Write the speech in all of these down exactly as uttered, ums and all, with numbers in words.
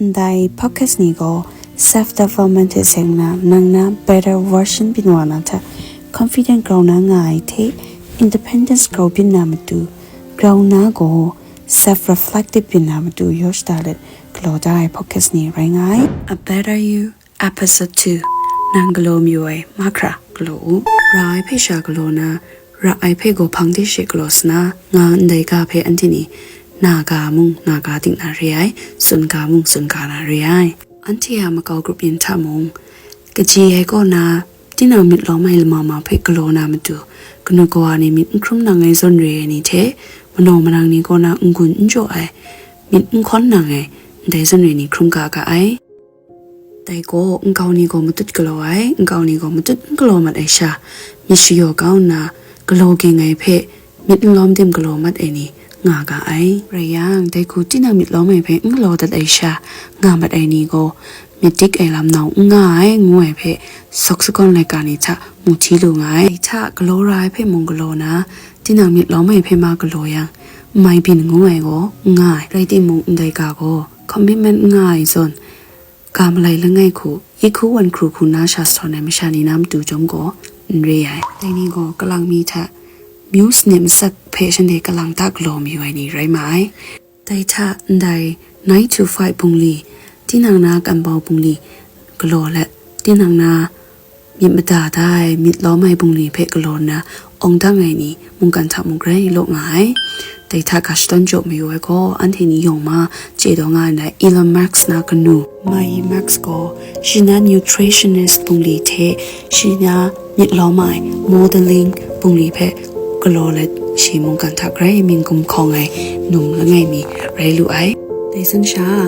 Ndai podcast ni gaw self development hte seng na nang na better version byin wa na hta, confident grau na nga ai hte, independence grau byin na matu, grau na gaw self reflective byin na matu yaw shada let galaw da ai podcast ni rai nga ai. A Better You, Episode two. Nang galaw mayu ai mahkra galaw u. Ra ai hpe sha galaw na, ra ai hpe gaw hpang de she galaw sa na, nga ndai ga hpe anhte ni na ga mung na ga ting na re ai, tsun ga mung tsun ga na re ai. Anhte a makau grup yin hta mung, kaji ai kaw na, tinang myit lawm ai lama ma hpe galaw na matu, kanu kawa ni myit n hkrum nang ai zawn re ai ni hte, manawng manang ni kaw na n-gun n jaw ai, myit n hkawn nang ai, ndai zawn re ni hkrum ga ga ai. Dai gaw nkau ni gaw matut galaw ai, nkau ni gaw matut n galaw mat ai sha, myit shayaw kau nna, galaw ging ai hpe myit n lawm tim galaw mat ai ni nga ga ai. Rai yang, dai hku tinang myit lawm ai hpe n galaw dat ai sha, nga mat ai ni gaw, myit dik ai lam nau n nga ai, ngu ai hpe, sawk sakawn laika ni hta mu hti lu nga ai. Dai hta galaw ra ai hpe mung galaw na, tinang myit lawm ai hpe ma galaw yang, n mai byin ngu ai gaw n nga ai. Rai timung, ndai ga gaw commitment n nga ai zawn, ga malai langai hku, yi hku wan hkru hku na sha sawn ai masha ni na matu chyawm gaw n re ai. Dai ni gaw kalang mi hta muse ni masak hpe shanhte kalang hta galaw mayu ai ni rai ma ai. Dai hta ndai nine to five bungli, tinang na kambau bungli galaw let, tinang na myit mada da ai, myit lawm ai bungli hpe galaw nna, awng dang ai ni mungkan hta mung grai law nga ai. Dai hta ga shadawn jaw mayu ai gaw, anhte ni yawng ma chye taw nga ai Elon Musk na kanu, Mai Musk gaw, shi na nutritionist bungli hte, shi na myit lawm ai modeling bungli hpe galaw let, shi mungkan hta grai mying gumhkawng ai num langai mi rai lu ai. Dai san sha,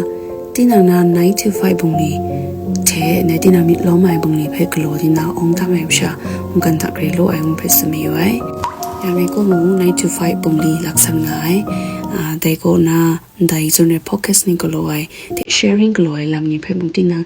tinang na nine to five bungli hte, ndai tinang myit lawm ai bungli hpe galaw di na awng dang ai masha, mungkan hta grai law ai ngu hpe tsun mayu ai. Ya rai gaw mu, nine to five bungli laksang nga ai. Ah, dai kaw na, ndai zawn rai podcast ni galaw ai, dai sharing galaw ai lam ni hpe mung tinang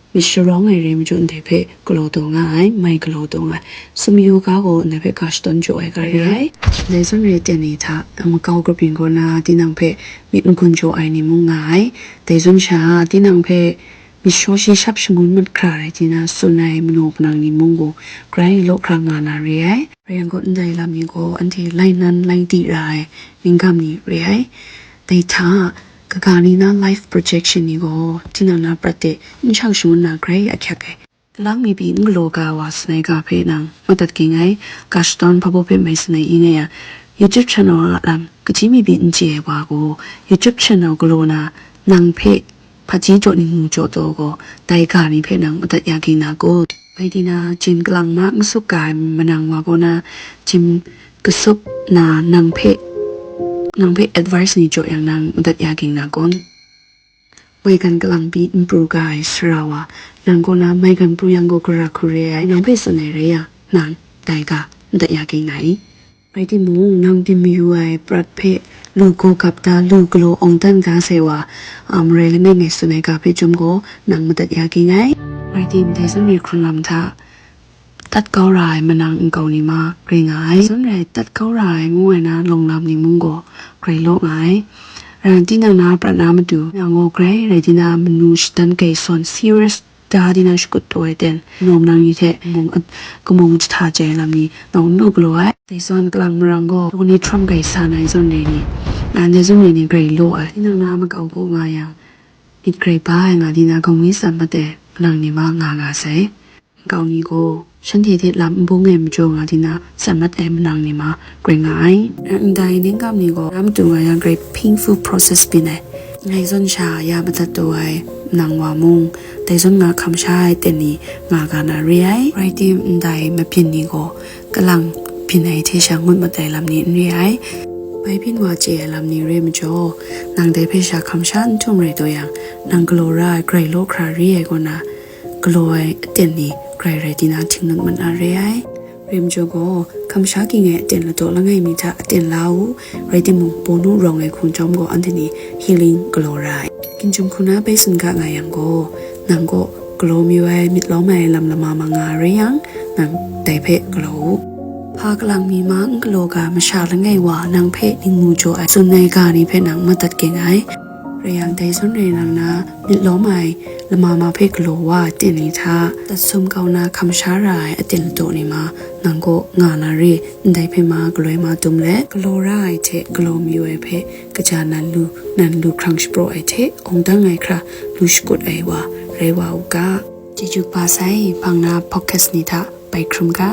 myit sharawng ai re majaw ndai hpe galaw taw nga ai, mai galaw taw nga ai. Sumyu ga gaw ndai hpe ga shadawn jaw ai ga re ai. Dai zawn re ten ni hta, makau grup yin gaw na, tinang hpe myit n-gun jaw ai ni mung nga ai. Dai zawn sha, tinang hpe myit shaw shi shap shangun mat hkra rai tina tsun ai manaw manang ni mung gaw grai law hkra nga na re ai. Rai yang gaw, ndai lam ni gaw anhte lai nan lai di ra ai, mying gam ni re ai. Dai hta, kaga ni na life projection ni gaw, tinang na prat de n shang shangun na grai ahkyak ai. Kalang mi pyi n galaw ga wa sanai ga hpe nang madat ging ai, ga shadawn hpabaw hpe mai sanai i nga yang, YouTube channel a lam, kaji mi pyi n chye ai wa gaw, YouTube channel galaw na, nang hpe hpaji jaw ni ngu jaw taw gaw, dai ga ni hpe nang madat ya ging na kun? Bai di na, jin kalang ma n sup ga ai manang wa gaw na, jin kasup na nang hpe, nang hpe advice ni jaw yang nang madat ya ging na kun? Maigan kalang pyi n pru ga ai sara wa, nang kaw na maigan pru yang gaw gara hku re ai, nang hpe tsun ai rai yang, nang dai ga madat ya ging na i? Rai timung, nang byin mayu ai prat hpe lu gaw gap da, lu galaw awng dan ga sai wa, a, marai langai ngai tsun ai ga hpe chyum gaw, nang madat ya ging ai. Rai tim, dai zawn re hkrun lam hta, tat kau ra ai manang nkau ni ma grai nga ai. Zawn rai tat kau ra ai ngu ai na, lawng lam ni mung gaw grai law nga ai. Rai yang, tinang na prat na matu, nang gaw grai rai di na, manu shadan grai sawn, serious da di na shakut taw ai ten, nawm nang ni hte mung, kamung jahta jai lam ni nawng n lu galaw ai. Dai zawn kalang marang gaw, Donald Trump grai sa na ai zawn re ni, na ndai zawn re ni grai law ai. Tinang na makau gaw nga yang, myit grai ba ai nga di na, gawng ni tsan mat ai manang ni ma nga nga sai. Nkau ni gaw, shanhte hte lam n bung ai majaw nga di na, tsan mat ai manang ni ma grai nga ai. Ndai ning kam ni gaw, lam tu nga yang grai painful process byin ai. Ngai zawn sha ya madat taw ai manang wa mung, dai zawn nga hkam sha ai ten ni nga ga na re ai. Rai tim, ndai mabyin ni gaw, kalang byin ai hte sha ngut mat ai lam ni n re ai. Bai byin wa chye ai lam ni re majaw, nang dai hpe sha hkam sha n htum rai taw yang, nang galaw ra ai grai law hkra re ai kaw na, galaw ai aten ni grai rai di na htinglut mat na re ai. Rai majaw gaw, hkam sha ging ai aten ladaw langai mi hta aten la u, rai timung, bawnu rawng ai hku chyawm gaw anhte ni healing galaw ra ai. Ginchyum hku na bai tsun ga nga yang gaw, nang gaw galaw mayu ai, myit lawm ai lam lama ma nga rai yang, nang dai hpe galaw u. Hpa kalang mi ma n galaw ga masha langai wa nang hpe ning mu jaw ai tsun ai ga ni hpe nang madat ging ai. Rai yang, dai zawn rai nang na, myit lawm ai lama ma hpe galaw wa a ten ni hta, tatsum kau na hkam sha ra ai aten ladaw ni ma, nang kaw nga na re, ndai hpe ma galoi ma dum let, galaw ra ai hte galaw mayu ai hpe kaja nan lu, nan lu hkrang shapraw ai hte awng dang ai hkra lu shakut ai wa rai wa u ga. Chyeju kaba sai, hpang na podcast ni hta bai hkrum ga.